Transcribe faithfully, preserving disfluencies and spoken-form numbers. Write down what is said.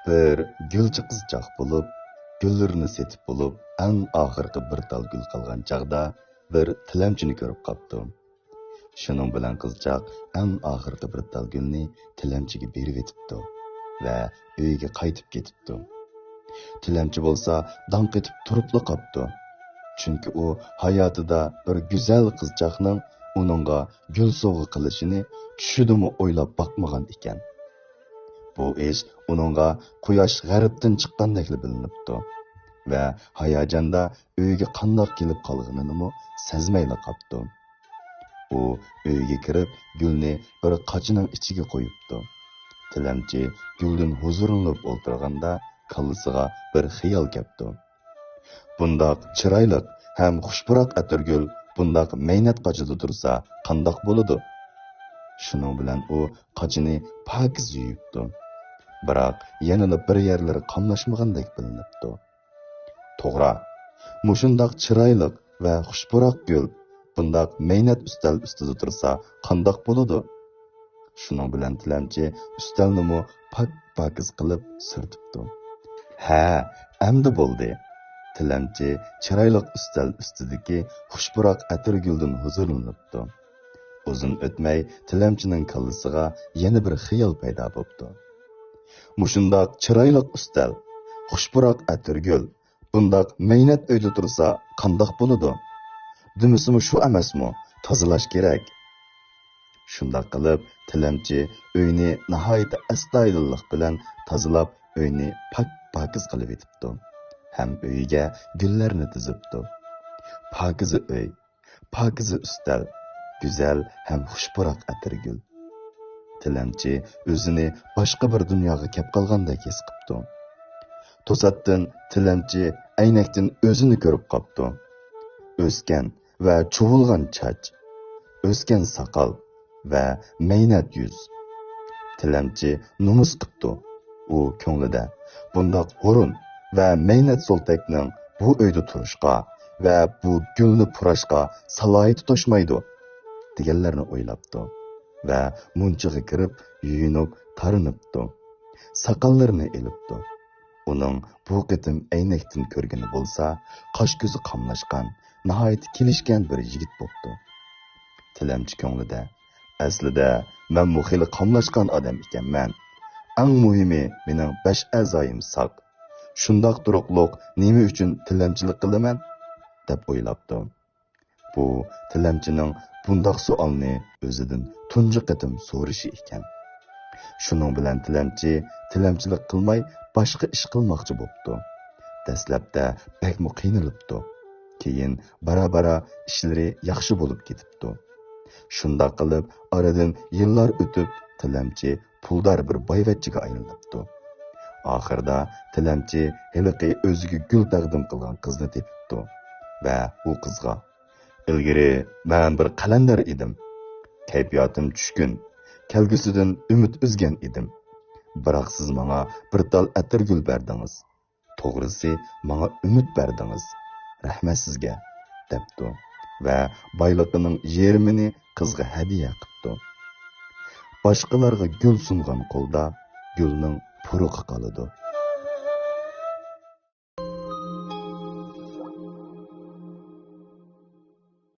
بىر گۈلچى قىزچاق بولۇپ، گۈللىرىنى سېتىپ بولۇپ، ئەڭ ئاخىرقى بىر تال گۈل قالغان چاغدا بىر تىلەمچىنى كۆرۈپ قاپتۇ. شۇنىڭ بىلەن قىزچاق ئەڭ ئاخىرقى بىر تال گۈلنى تىلەمچىگە بېرىۋېتىپتۇ ۋە ئۆيىگە قايتىپ كېتىپتۇ. تىلەمچى بولسا داڭ قېتىپ تۇرۇپلا قاپتۇ. چۈنكى ئۇ ھاياتىدا بىر گۈزەل قىزچاقنىڭ ئۇنىڭغا گۈل سوۋغا قىلىشىنى چۈشىدىمۇ ئويلاپ باقمىغان ئىكەن. بۇ ئىش ئۇنىڭغا قۇياش غەربتىن چىققاندەكلا بىلىنىپتۇ ۋە ھاياجاندا ئۆيگە قانداق كېلىپ قالغىنىنىمۇ سەزمەيلا قاپتۇ. ئۇ ئۆيگە كىرىپ، گۈلنى بىر قاچىنىڭ ئىچىگە قويۇپتۇ. تىلەمچى گۈلدىن ھۇزۇرلىنىپ ئولتۇرغاندا، كاللىسىغا بىر خىيال كەپتۇ. بۇنداق چىرايلىق ھەم خۇشپۇراق ئەتىرگۈل بۇنداق مەينەت قاچىدا تۇرسا قانداق بولىدۇ؟ شۇنىڭ بىلەن ئۇ قاچىنى پاكىز يۇيۇپتۇ. بىراق يەنىلا بىر يەرلىرى قاملاشمىغاندەك بىلىنىپتۇ. توغرا، مۇشۇنداق چىرايلىق ۋە خۇشپۇراق گۈل بۇنداق مەينەت ئۈستەل ئۈستىدە تۇرسا قانداق بولىدۇ؟ شۇنىڭ بىلەن تىلەمچى ئۈستەلنىمۇ پاك-پاكىز قىلىپ سۈرتۈپتۇ. ھە، ئەمدى بولدى. تىلەمچى چىرايلىق ئۈستەل ئۈستىدىكى خۇشپۇراق ئەتىرگۈلدىن ھۇزۇرلىنىپتۇ. ئۇزۇن ئۆتمەي تىلەمچىنىڭ كاللىسىغا يەنە بىر خىيال پەيدا بوپتۇ. مۇشۇنداق چىرايلىق ئۈستەل، خۇشپۇراق ئەتىرگۈل، بۇنداق مەينەت ئۆيدە تۇرسا قانداق بولىدۇ؟ دېمىسىمۇ شۇ ئەمەسمۇ؟ تازىلاش كېرەك. شۇنداق قىلىپ، تىلەمچى ئۆينى ناھايىتى ئەستايىدىللىق بىلەن تازىلاپ، ئۆينى پاك-پاكىز قىلىۋېتىپتۇ ھەم ئۆيىگە گۈللەرنى تىزىپتۇ. پاكىزە ئۆي، پاكىزە ئۈستەل، گۈزەل ھەم خۇشپۇراق ئەتىرگۈل. تىلەمچى ئۆزىنى باشقا بىر دۇنياغا كەپ قالغاندەك ھېس قىپتۇ. توساتتىن تىلەمچى ئەينەكتىن ئۆزىنى كۆرۈپ قاپتۇ. ئۆسكەن ۋە چۇۋۇلغان چاچ، ئۆسكەن ساقال ۋە مەينەت يۈز. تىلەمچى نومۇس قىپتۇ. ئۇ كۆڭلىدە، بۇنداق ھۇرۇن ۋە مەينەت سولتەكنىڭ بۇ ئۆيدە تۇرۇشقا ۋە بۇ گۈلنى پۇراشقا سالاھىيىتى توشمايدۇ، دېگەنلەرنى ئويلاپتۇ ۋە مۇنچىغا كىرىپ يۇيۇنۇپ تارىنىپتۇ. ساقاللىرىنى ئېلىپتۇ. ئۇنىڭ بۇ قېتىم ئەينەكتىن كۆرگىنى بولسا، قاش-كۆزى قاملاشقان، ناھايىتى كېلىشكەن بىر يىگىت بوپتۇ. تىلەمچى كۆڭلىدە، ئەسلىدە مەنمۇ خېلى قاملاشقان ئادەم ئىكەنمەن. ئەڭ مۇھىمى مېنىڭ بەش ئەزايىم ساق. شۇنداق تۇرۇقلۇق نېمە ئۈچۈن تىلەمچىلىك قىلىمەن؟ دەپ ئويلاپتۇ. بۇ تىلەمچىنىڭ بۇنداق سوئالنى ئۆزىدىن تۇنجى قېتىم سورىشى ئىكەن. شۇنىڭ بىلەن تىلەمچى تىلەمچىلىك قىلماي باشقا ئىش قىلماقچى بوپتۇ. دەسلەپتە بەكمۇ قىينىلىپتۇ. كېيىن بارا-بارا ئىشلىرى ياخشى بولۇپ كېتىپتۇ. شۇنداق قىلىپ ئارىدىن يىللار ئۆتۈپ، تىلەمچى پۇلدار بىر بايۋەچچىگە ئايلىنىپتۇ. ئاخىرىدا تىلەمچى ھېلىقى ئۆزىگە گۈل تەقدىم قىلغان قىزنى تېپىپتۇ ۋە ئۇ قىزغا، ئىلگىرى مەن بىر قەلەندەر ئىدىم. كەيپىياتىم چۈشكۈن، كەلگۈسىدىن ئۈمىد ئۈزگەن ئىدىم. بىراق سىز ماڭا بىر تال ئەتىرگۈل بەردىڭىز. توغرىسى، ماڭا ئۈمىد بەردىڭىز. رەھمەت سىزگە، دەپتۇ ۋە بايلىقىنىڭ يېرىمىنى قىزغا ھەدىيە قىپتۇ. باشقىلارغا گۈل سۇنغان قولدا گۈلنىڭ پۇرىقى قالىدۇ.